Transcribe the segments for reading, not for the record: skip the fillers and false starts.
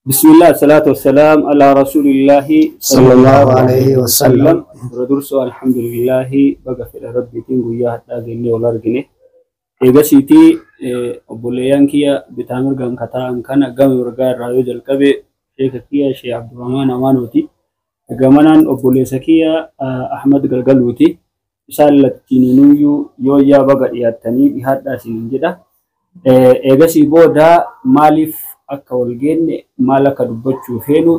Bismillah, salaatu wassalaam ala rasuulillahi sallallahu alayhi wasallam. Dura dursoo, alhamdulillahi, baga fedha rabbiitiin guyyaa hadhaa geennee wal argine. Eegasiitii obboleeyyan kiyya bitaa mirgaan kataa'an kana, gama mirgaa irraa yoo jalqabe sheeka kiyya Sheekh Abdurrahmaan Amaanooti. Gamanaan obboleessa kiyya Ahmad Galgaluuti. Isaan lachiininuyyuu yoo yaa baga dhiyaattanii dhihaadhaa isiniin jedha. Eegasii booda maaliif akka wal geenne, maal akka dubbachuu feenu,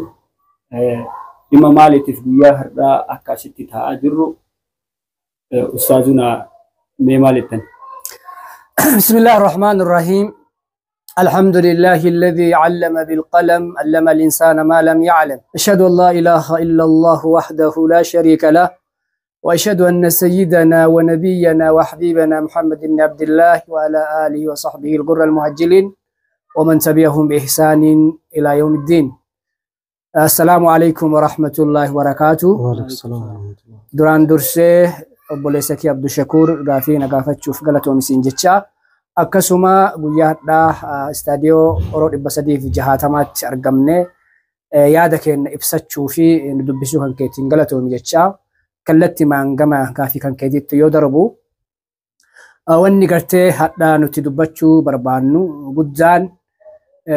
dhimma maaliitiif guyyaa har'aa akka asitti taa'aa jirru ustaazuna mee maal jettan? بسم الله الرحمن الرحيم. الحمد لله الذي علم بالقلم، علم الإنسان ما لم يعلم. أشهد أن لا إله إلا الله وحده لا شريك له، وأشهد أن سيدنا ونبينا وحبيبنا محمد بن عبد الله وعلى آله وصحبه الغر المهجلين ومن تبعهم بإحسان إلى يوم الدين. السلام عليكم ورحمة الله وبركاته. وعليكم السلام ورحمة الله. Duraan dursee obboleessa kee Abdushakuur gaafii na gaafachuuf galatoomi jecha, akkasuma guyyaa har'aa istaadiyoo Oroo 360tti argamne yaada keenya ibsachuu fi nu dubbisuu kan keetiin galatoomi jecha, kallattii gama gaafii kan keetiitti yoo darbu, wanni gartee hadhaa nuti dubbachuu barbaannu guddaan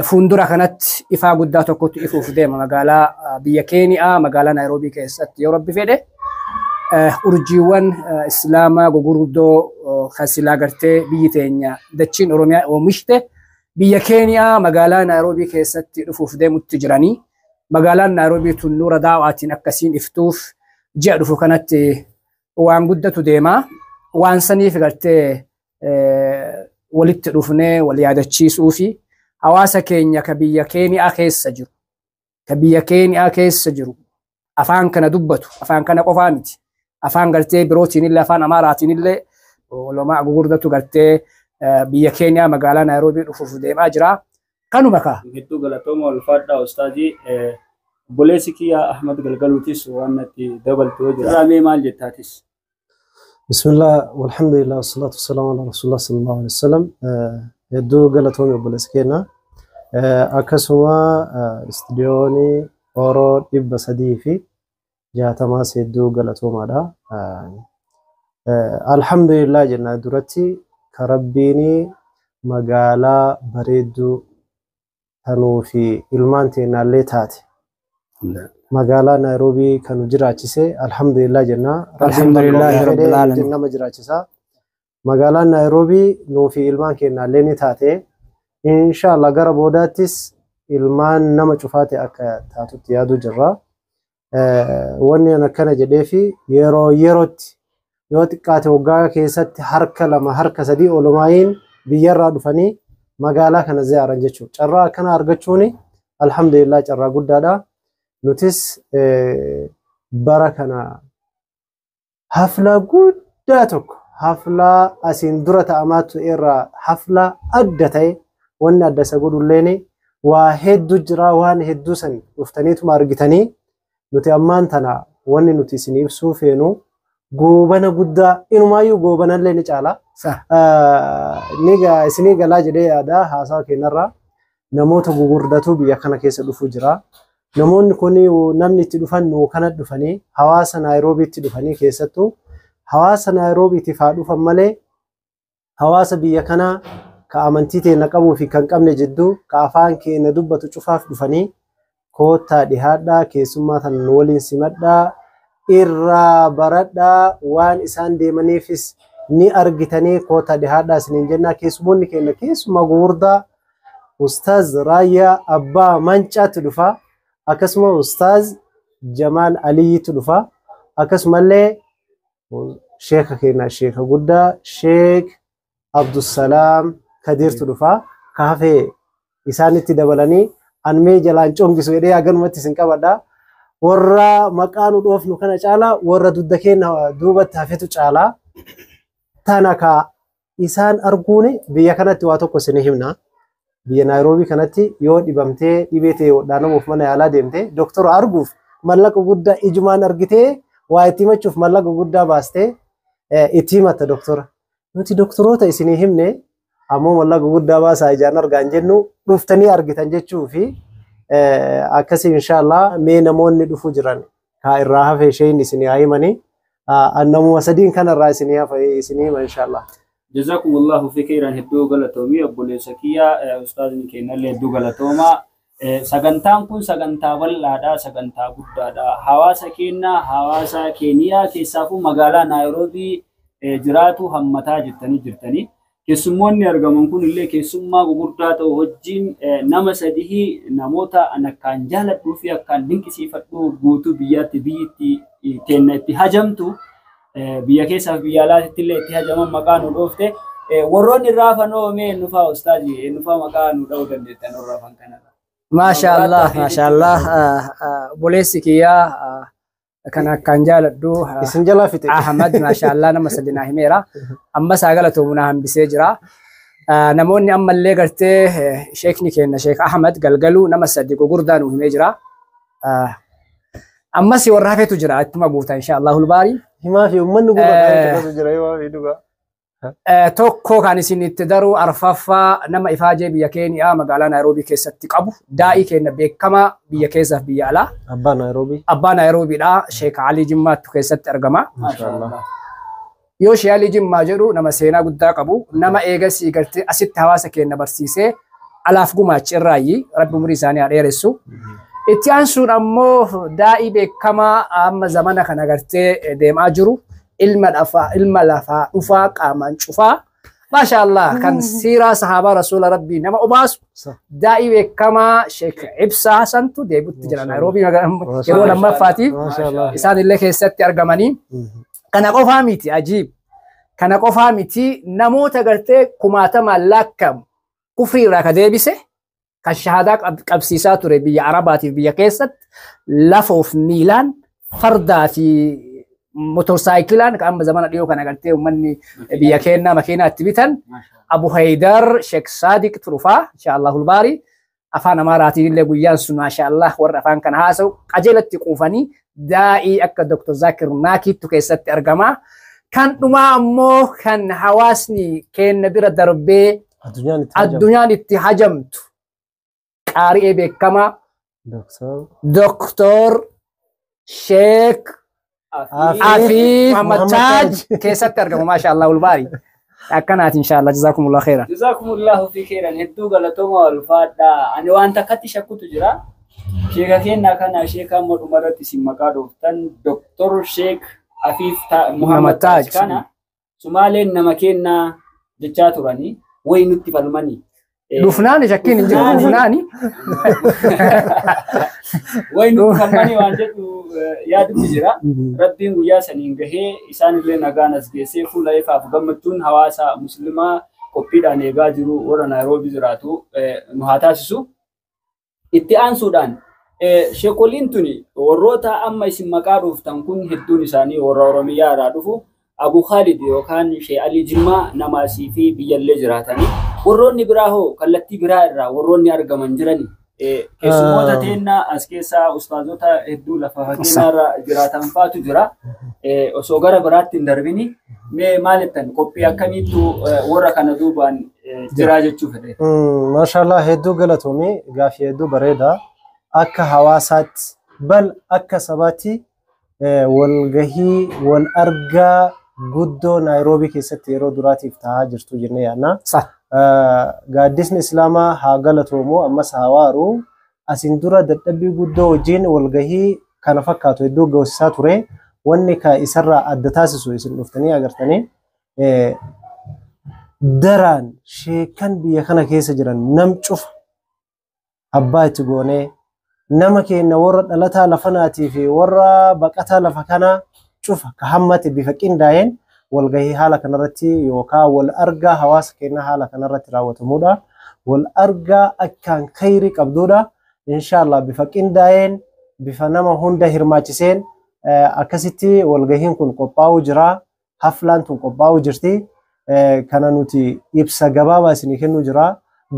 fuuldura kanatti ifaa guddaa tokkotu ifuuf deema magaalaa biyya Keeniyaa, magaalaa Naayiroobii keessatti yoo Rabbi fedhe. Urjiiwwan islaamaa gugurdoo kan silaa gartee biyyi teenya dachiin Oromiyaa oomishte biyya Keeniyaa magaalaa Naayiroobii keessatti dhufuuf deemutti jiranii. Magaalaan Naayiroobii tun nuura daawaatiin akkasiin iftuuf ji'a dhufu kanatti waan guddatu deema. Waan saniif gartee walitti dhufnee wal yaadachiisuu fi hawaasa keenya ka biyya Keeniyaa keessa jiru, ka biyya Keeniyaa keessa jiru, afaan kana dubbatu, afaan kana qofaa miti, afaan gartee birootiin illee, afaan Amaaraatiin illee ulamaa gugurdatu gartee biyya Keeniyaa magaalaa Naayiroobii dhufuuf deemaa jira. Kanuma kaa. Hedduu galatooma, ulfaadhaa ustaazii. Obboleessi kiyya Ahmad Galgaluutis waan natti dabaltu yoo jira. Mee maal jettaatis? بسم الله والحمد لله والصلاة والسلام على رسول الله صلى الله عليه وسلم. Hedduu galatoomi obboleessa keenya. Akkasuma istidiyoonii Oroo 360s hedduu galatoomaadha. Alhamdulillah jenna duratti, ka Rabbiin magaalaa bareedduu tanuu fi ilmaan teennaallee taate magaalaa Naayiroobii kan nu jiraachise alhamdulillah jenna. Alhamdulillahi rabbil alamin. Nama jiraachisa. Magaalaan Naayiroobii nuu fi ilmaan keenyaallee ni taate. Inshallah gara boodaattis ilmaan nama cufaate akka taatutti yaaduu jirra. Wanni ani akkana jedhee fi yeroo yerootti yoo xiqqaate waggaa keessatti harka lama harka sadii olumaayiin biyyarraa dhufanii magaalaa kana ziyaaran jechuudha. Carraa akkana argachuun alhamdulillah carraa guddaadha. Nutis bara kana hafla guddaa tokko, haflaa asiin dura ta'amaa ture irraa haflaa adda ta'e, wanni adda isa godhulleen waa hedduu jira. Waan hedduu san dhuftaniituma argitanii. Nuti ammaan tana wanni nuti isin ibsuu feenu goobana guddaa, inumaayyuu goobanallee ni caala. Ni isinii galaa jedhee yaada. Haasawa keenyarraa namoota gugurdatu biyya kana keessa dhufuu jira. Namoonni kun namni itti dhufan nuu kana dhufanii hawaasa Naayiroobiitti dhufanii, keessattuu hawaasa Naayiroobiitiif haa dhufan malee hawaasa biyya kanaa ka amantii teenya qabuu fi kan qabne jidduu ka afaan keenya dubbatu cufaaf dhufanii, koottaa dhihaadhaa, keessummaa tana nu waliin simadhaa, irraa baradhaa, waan isaan deemaniifis ni argitanii, koottaa dhihaadhaa isiniin jennaa. Keessummoonni keenya keessumaa gugurdaa Ustaaz Raayyaa Abbaa Mancaatti dhufa, akkasuma Ustaaz Jamaal Aliyyiitu dhufa, akkasumallee sheeka keenya, sheeka guddaa Sheek Abdusalaam Kadiirtu dhufa. Kaafee isaanitti dabalanii anmee jalaan congisu jedhee haganumatti isin qabadha. Warra maqaa nu dhoofnu kana caalaa warra dugda keenya duubatti hafetu caalaa. Tana ka isaan arguun biyya kanatti waa tokko isin himna. Biyya Naayiroobii kanatti yoo dhibamtee dhibee ta'e wadhaanamuuf mana yaalaa deemte, doktora arguuf mallaqa guddaa, ijumaan argitee waa itti himachuuf mallaqa guddaa baastee itti himatta doktora. Nuti doktoroota isinii himne ammoo mallaqa guddaa baasaa ijaan argaan jennu, dhuftanii argitan jechuu fi Akkasii inshaallah mee namoonni dhufuu jiran kaa irraa hafe isheen isinii haa himanii. Namuma sadiin kanarraa isinii hafe isinii hima inshaallah. Jazakumullahu fi khairan hedduu galatoomii obboleessa kiyya ustaazni keenyallee hedduu galatoomaa. Sagantaan kun sagantaa bal'aadha, sagantaa guddaadha. Hawaasa keenya, hawaasa Keeniyaa keessaafuu magaalaa Naayiroobii jiraatu hammataa jirtanii jirtanii. Keessummoonni argaman kun illee keessummaa gugurdaa ta'u wajjin nama sadii namoota an akkaan jaaladhuu fi akkaan dinqisiifadhu guutuu biyyaatti biyyitti teenna itti hajamtu biyya keessaaf biyya alaatti illee itti hajaman maqaa nu dhoofte. Warroonni irraa hafan mee nufaa ustaazi nufaa maqaa nu dha'uu dandeettan warra hafan kanarra. Maashaallah, maashaallah. Obboleessi kiyyaa kan akkaan jaaladhu Isin jalaa fixe. Ahmad maashaallah nama sadi naa himeera. Amma isaa galatoomu naa hambisee jira. Namoonni ammallee gartee sheekni keenya Sheek Ahmad galgaluu nama sadi gugurdaa nu himee jira. Ammas warra hafetu jira ittuma guuta inshaallahu baari. Himaa fi uummanni gurra jira himaa fi dhugaa. Tokko kan isin itti daru arfaffaa nama ifaajee biyya Keeniyaa magaalaa Naayiroobii keessatti qabu daa'ii keenya beekamaa biyya keessaaf biyya alaa. Abbaa Naayiroobii. Abbaa Naayiroobiidha. Sheek Alii Jimmaattu keessatti argama. Maashaallah. Yoo Sheek Alii Jimmaa jedhu nama seenaa guddaa qabu nama eegasii gartee asitti hawaasa keenya barsiisee alaaf gumaachi irraayi rabbi umurii isaanii haa dheeressu. Itti aansuun ammoo daa'ii beekamaa amma zamana kana gartee deemaa jiru. Ilma lafaa dhufaa qaamaan cufaa. Maashaallah kan siiraa sahaabaa rasuula rabbii nama obaasu daa'ii beekamaa Sheek Ibsaa Hasantu deebi'utti jira Naayiroobii yeroo lammaffaatiif isaan illee keessatti argamanii. Kana qofaa miti ajiib. Kana qofaa miti namoota gartee kumaatamaan lakkaa'amu kufrii irraa ka deebise kan shahaadaa qabsiisaa ture biyya Arabaatiif biyya keessatti lafoof miilaan fardaa fi motorsaayikilaan kan amma zamana dhiyoo kana gartee uummanni biyya keenyaa makiinaa itti bitan Abu Haydar Sheek Saadiq Turufaa inshaallahu baari afaan Amaaraatiin illee guyyaan sun maashaallah warra afaan kana haasa'u qajeelatti quufanii daa'ii akka Dr. Zakir Naakiittu keessatti argama. Kan dhumaa ammoo kan hawaasni keenya bira darbee addunyaan itti hajamtu qaari'ee beekamaa Dr. Sheek Afiif Muhammad Taaj keessatti argamu maashaallah ulbaari. Akkanaati inshaallah jazakumullah khairan. Jazakumullahu fi khairan hedduu galatooma ulfaadha. Ani waan takkatti shakkutu jira. Sheeka keenya kana sheeka amma dhumarratti isin maqaa dhooftan Dr. Sheek Afiif Muhammad Taaj kana Sumaaleen nama kennaa jechaa turanii wayi nutti falmanii. Dhufnaani shakkiin hin jiru dhufnaani. Wayi nutti falmanii waan jedhu yaadutti jira. Rabbiin guyyaa saniin gahee isaanillee nagaan as geessee fuula ifaaf gammachuun hawaasa muslimaa qophiidhaan eegaa jiru warra Naayiroobii jiraatu nu haa taasisu. Itti aansuudhaan sheekoliin tuni warroota amma isin maqaa dhooftan kun hedduun isaanii warra Oromiyaa irraa dhufu Abu Khalid yookaan Sheek Alii Jimmaa nama asii fi biyyallee jiraatanii warroonni biraa hoo kallattii biraa irraa warroonni argaman jirani. Keessummoota teennaa as keessaa ustaazota hedduu lafa fageenya irra jiraatan faatu jira. Osoo gara biraatti hin darbini mee maal jettan qophii akkamiittu warra kana duubaan jiraa jechuu fedhe. Maashaallah hedduu galatoomii gaafii hedduu bareeda. Akka hawaasaatti bal akka sabaatti walgahii wal argaa guddoo Naayiroobii keessatti yeroo duraatiif ta'aa jirtu jennee yaadna. Gaaddisni Islaamaa haa galatoomu ammas haa waaru. Asiin dura dadhabbii guddoo wajjin walgahii kana fakkaatu hedduu gahosisaa ture. Wanni ka isarraa adda taasisu isin dhuftanii agartanii daraan sheekan biyya kana keessa jiran nam cufa abbaa itti goonee nama keenya warra dhalataa lafa naatii fi warra baqataa lafa kanaa cufa ka hammate bifa qindaa'een walgahii haala kanarratti yookaan wal argaa hawaasa keenya haala kanarratti raawwatamudha. Wal argaa akkaan khayrii qabdudha. Inshaallah bifa qindaa'een bifa nama hunda hirmaachiseen akkasitti walgahiin kun qophaa'uu jira. Haflaan tun qophaa'uu jirti. Kana nuti ibsa gabaabaa isinii kennuu jira.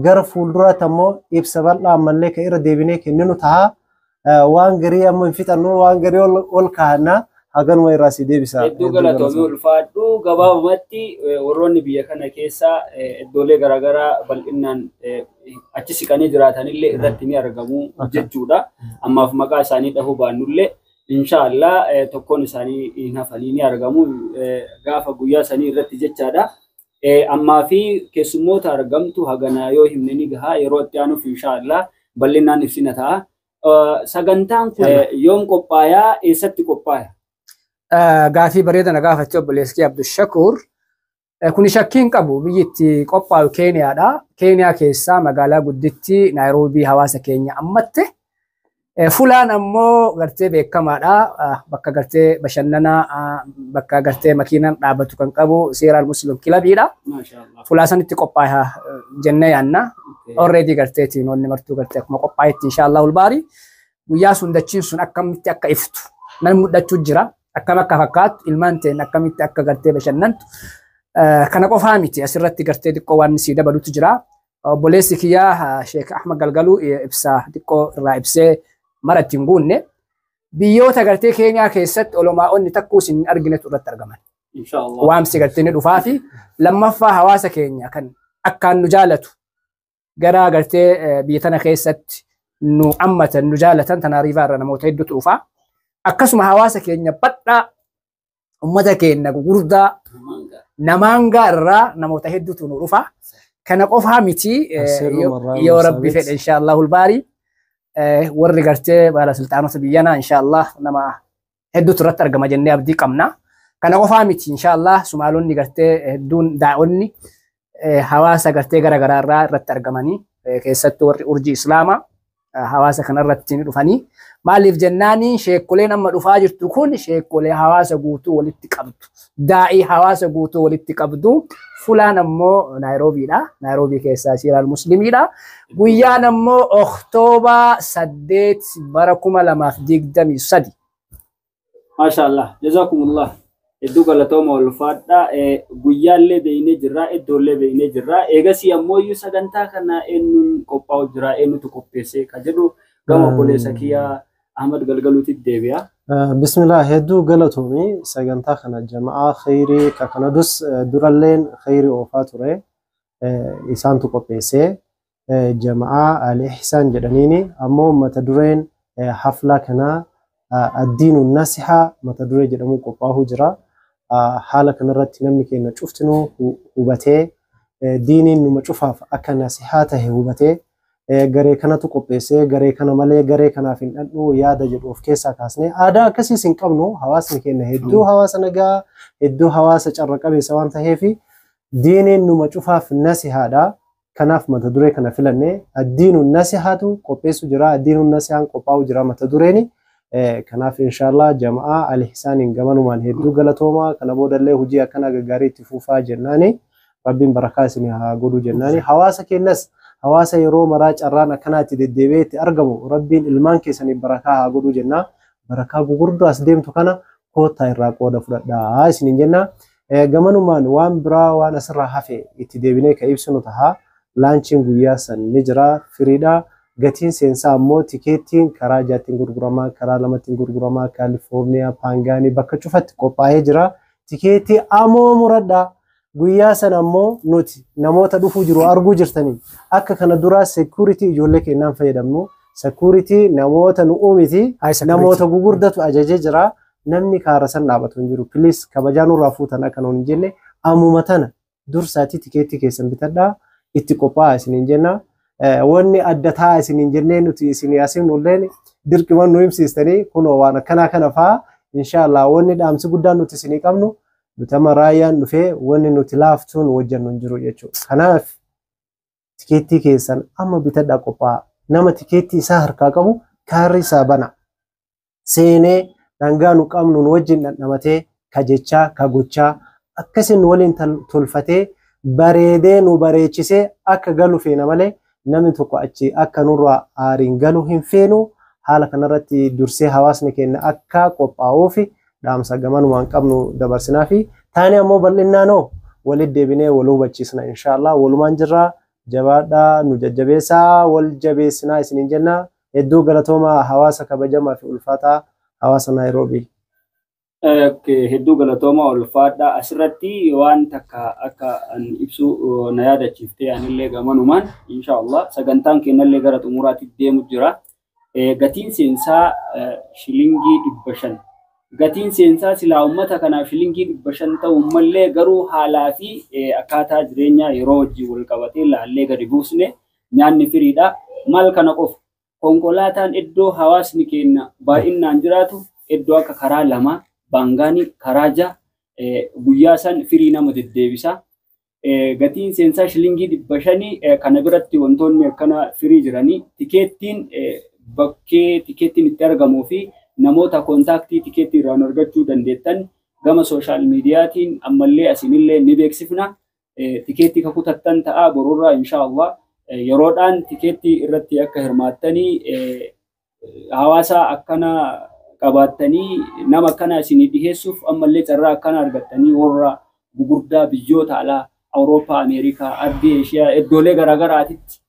Gara fuulduraatti ammoo ibsa bal'aa ammallee kan irra deebinee kenninu ta'a. Waan garii amma hin fixannu waan garii ol kaa'anna. Haganuma irraa si deebisa. Hedduu galatoomii, ulfaadhu. Gabaabumatti warroonni biyya kana keessa iddoolee garaagaraa bal'inaan achi siqanii jiraatanillee irratti ni argamu jechuudha. Ammaaf maqaa isaanii dhahuu baannullee, inshaallah tokkoon isaanii hin hafanii, ni argamu gaafa guyyaa sanii irratti jechaadha. Ammaa fi keessummoota argamtu haganaa yoo himne ni gahaa, yeroo itti aanuuf inshaallah bal'inaan ibsina ta'a. Sagantaan kun yoom qophaayaa? Eessatti qophaaya? Gaafii bareeda na gaafatte, obboleessi kee Abdushakuur. Kuni shakkiin qabu, biyyi itti qophaa'u Keeniyaadha. Keeniyaa keessaa magaalaa gudditti Naayiroobii hawaasa keenya ammatte. Fulaan ammoo gartee beekamaadha. Bakka gartee bashannanaa, bakka gartee makiinaan dhaabbatu kan qabu Seeraal Muslim Kilabiidha. Fulaa sanitti qophaa'aa jennee yaanna. Already gartee tiinoonni martuu gartee akkuma qophaa'etti, inshaallah ulbaari. Guyyaa sun dachiin sun akkamitti akka iftu nan mul'achuu jira. Akkam akka fakkaattu, ilmaan ta'een akkamitti akka gartee bashannantu. Kana qofaa miti, asirratti gartee xiqqoo waan sii dabalutu jira. Obboleessi kiyyaa Sheek Ahmad Galgaluu ibsaa xiqqoo irraa ibsee mara ittiin guunne. Biyyoota gartee Keeniyaa keessatti olomaa'onni takkuu isin hin arginetu irratti argaman. Waamsi gartee ni dhufaa fi lammaffaa hawaasa keenya kan akkaan nu jaalatu, gara gartee biyya tana keessatti nu ammatan, nu jaalatan, Tanaariivaa irra namoota hedduutu dhufaa. Akkasuma hawaasa keenya bal'aa, uummata keenya gugurdaa Namaangaa irraa namoota hedduutu nu dhufa. Kana qofaa miti, yoo Rabbi fedhe, inshaallah ulbaarii warri gartee baalasultaanota biyyanaa inshaallah nama hedduutu irratti argama jennee abdii qabna. Kana qofaa miti, inshaallah Sumaalonni gartee hedduun, daa'onni hawaasa gartee gara garaa irraa irratti argamanii, keessattuu warri urjii Islaamaa hawaasa kanarratti ni dhufanii. Maaliif jennaani, sheekkoleen amma dhufaa jirtu kun sheekkolee hawaasa guutuu walitti qabdu. Daa'ii hawaasa guutuu walitti qabdu. Fulaan ammoo Naayiroobiidha. Naayiroobii keessaa Siiraal Muslimiidha. Guyyaan ammoo Oktooba 8 bara 2023. Maashaallah. Jazakumullah. Hedduu galatooma, ulfaadha. Guyyaallee beeynee jirra, iddoollee beeynee jirra. Eegasii ammoo iyyuu sagantaa kana eenyuun qophaa'u jira, eenyutu qopheesse ka jedhu gama obboleessa kiyyaa Ahmad Galgaluutti deebi'a. Bismillah, hedduu galatoomi. Sagantaa kana jama'aa khayrii ka kana dus duralleen khayrii oofaa ture isaantu qopheesse, jama'aa Al-Ihsaan jedhaniini. Ammoo mata dureen haflaa kanaa "Addiinu Nasihaa" mata duree jedhamu qophaa'uu jira. Haala kanarratti namni keenya cuftinuu hubatee, diiniin numa cufaaf akka nasihaa tahe hubatee, garee kanatu qopheessee, garee kana malee garee kanaaf hin dhandhu yaada jedhu of keessaa kaasnee, aadaa akkasiis hin qabnu. Hawaasni keenya hedduu hawaasa nagaa, hedduu hawaasa carra qabeessa waan taheef, diiniin numa cufaaf nasihaadha. Kanaaf mata duree kana filannee, "Addiinu Nasihaatu" qopheessu jira. "Addiinu Nasihaan" qophaa'u jira mata dureeni. Kanaaf inshaallah jama'aa Al-Ihsaaniin gamanumaan hedduu galatoomaa. Kana boodallee hojii akkanaa gaggaarii itti fufaa jennaani. Rabbiin barakaa isin haa godhu jennaani. Hawaasa keenyas, hawaasa yeroo maraa carraan akkanaa itti deddeebi'ee itti argamu, Rabbiin ilmaan keessaniif barakaa haa godhu jenna. Barakaa gugurdoo as deemtu kana koottaa irraa qooda fudhadhaa isiniin jenna. Gamanumaan waan biraa waan asirraa hafe itti deebinee ka ibsinu taha. Lunchiin guyyaa san ni jira, firiidha. Gatiin seensaa ammoo tikeettiin karaa jaattiin gurguramaa, karaa lamattiin gurguramaa, Kaalifoorniyaa, Paangaanii bakka cufatti qophaa'ee jira. Tikeettii amoo muradhaa. Guyyaa sana ammoo nuti namoota dhufuu jiru arguu jirtanii, akka kana duraa security ijoollee keenyaan fayyadamnu. Security namoota nu uumiti, namoota gugurdatu ajajee jira. Namni kaara san dhaabatu hin jiru. Please, kabajaa nurraa fuutan akka nuun hin jenne, ammuma tana dursaatii tikeettii keessan bitadhaa, itti qophaa'aa isiniin jenna. Wanni adda ta'a isiniin jennee nuti isin yaasifnu illeen dirqiman nu himsiistanii, kunoo waan akkanaa kana fa'aa. Inshaallah wanni dhaamsi guddaan nuti isinii qabnu, nuti amma raayyaan dhufee wanni nuti laaftuun hojjennu hin jiru jechuudha. Kanaaf tikeettii keessan amma bitadhaa, qophaa'a. Nama tikeettii isaa harkaa qabu kaarri isaa bana. Seenee dhangaa nu qabnu nu wajjin dhandhamatee, ka jechaa ka gochaa akkasin nu waliin tolfatee, bareedee nu bareechisee akka galu feena malee, namni tokko achi akka nurraa aariin galu hin feenu. Haala kanarratti dursee hawaasni keenya akka qophaa'uuf dhaamsa gamanumaan qabnu dabarsinaa fi taane ammoo bal'innaanoo walitti deebinee wal hubachiisna, inshaallah. Walumaan jirraa, jabaadhaa, nu jajjabeessaa, wal jabeessinaa isiniin jenna. Hedduu galatoomaa, hawaasa kabajamaa fi ulfaataa, hawaasa Naayiroobii. Hedduu galatooma, ulfaadha. Asirratti waan takka akka an ibsu na yaadachiiftee, anillee gamanumaan inshaallah sagantaan kennallee gara xumuraatti deemu jira. Gatiin seensaa shilingii 500. Gatiin seensaa silaa uummata kanaaf shilingii 500 ta'u mallee, garuu haalaa fi akkaataa jireenyaa yeroo wajjin wal qabatee laallee gadi buusne. Nyaanni firiidha. Maal kana qofa, konkolaataan iddoo hawaasni keenya baay'inaan jiraatu, iddoo akka karaa lama baangaanii karaa ja'a guyyaa san firii nama deddeebisa. Gatiin seensaa shilingii 500. Kana biratti wantoonni akkana firii jiranii, tikeettiin bakkee tikeettiin itti argamuu fi namoota contact tikeettii irraan argachuu dandeettan gama social mediatiin ammallee asinillee ni beeksifna. Tikeettii kakutattan ta'a borurraa inshaallah yeroodhaan tikeettii irratti akka hirmaattanii, hawaasa akkana qabaattanii, nama akkana isinii dhiheessuuf ammallee carraa akkana argattanii, warra gugurdaa biyyoota alaa Awurooppaa, Ameerikaa, Ardii Eeshiyaa iddoolee garaagaraatitti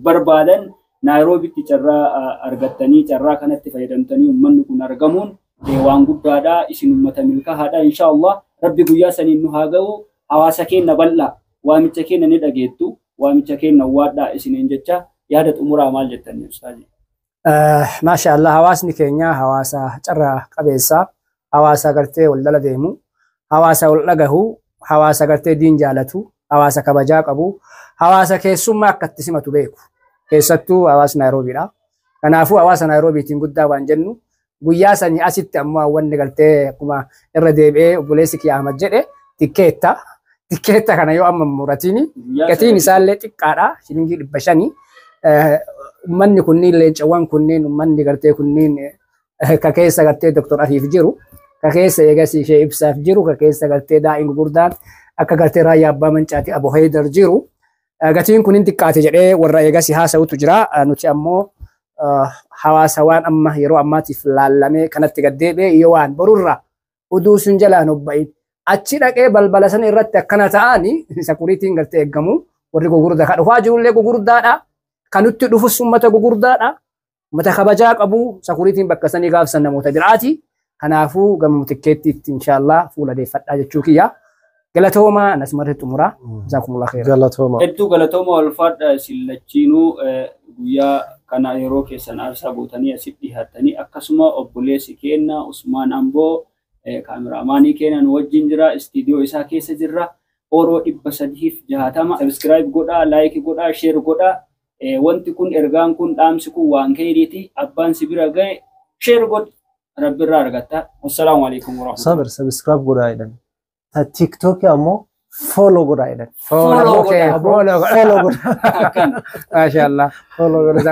barbaadan Naayiroobitti carraa argattanii, carraa kanatti fayyadamtanii uummanni kun argamuun waan guddaadha. Isin uummata milkaa'aadha. Inshaallah Rabbi guyyaa saniin nu haa ga'u. Hawaasa keenya bal'aa waamicha keenya ni dhageettu. Waamicha keenya waadhaa isiniin jecha, yaada xumuraa maal jettanii, ustaazi? Maasha Allah, hawaasni keenya hawaasa carraa qabeessa, hawaasa gartee wal dala deemu, hawaasa wal dhagahu, hawaasa gartee diin jaalatu, hawaasa kabajaa qabu, hawaasa keessummaa akka itti simatu beeku. Keessattuu hawaasa Naayiroobiidha. Kanaafuu hawaasa Naayiroobiitiin guddaa waan jennu, guyyaa sanii asitti ammoo wanni gartee akkuma irra deebi'ee obboleessi kiyya Ahmad jedhe, tikkeetta. Tikkeetta kana yoo amma muratiin gatiin isaallee xiqqaadha, shilingii 500. Uummanni kunniin, leencawwan kunniin, uummanni gartee kunniin ka keessa gartee Dr. Afiif jiru, ka keessa eegas ishee ibsaaf jiru, ka keessa gartee daa'in gurguddaan akka gartee Raayyaa Abbaa Mancaati Abu Haydar jiru. Gatiin kun hin xiqqaate jedhee warra eegas haasa'utu jira. Nuti ammoo hawaasa waan amma yeroo ammaatiif laallamee kanatti gaddeebi'ee yoo waan borurra uduu sun jalaan hobba'in achi dhaqee balbala sana irratti akkana ta'ani securityn gartee eeggamu, warri gugurdaa kan dhufaa jirullee gugurdaadha. Kan nutti dhufus uummata gugurdaadha. Uummata kabajaa qabu, securityn bakka sanii gaafsan namoota biraati. Kanaafuu gama tikkeettiitti inshaallah fuula deeffadhaa jechuu kiyya. Galatoomaa, nasmarri xumuraa. Jazaakumullah khairan. Galatooma. Hedduu galatooma, ulfaadha isin lachiinuu, guyyaa kana yeroo keessan aarsaa gootanii asitti dhihaattanii. Akkasuma obboleessi keenya Usmaan Amboo cameraman keenya nu wajjin jira, istiidiyoo isaa keessa jirra. Oroo 360 subscribe godhaa, like godhaa, share godhaa. Wanti kun, ergaan kun, dhaamsi kun waan keeriiti. Abbaan si bira ga'e share godhi, rabbirraa argatta. Wassalaamu alaikum warahmatullahi. Sabir, subscribe godhaa jedhan. Ta TikTok ammoo follow godhaa jedhan. Follow godhaa. Follow Follow godhaa. Akkan. Maasha Allah. Follow godhaa.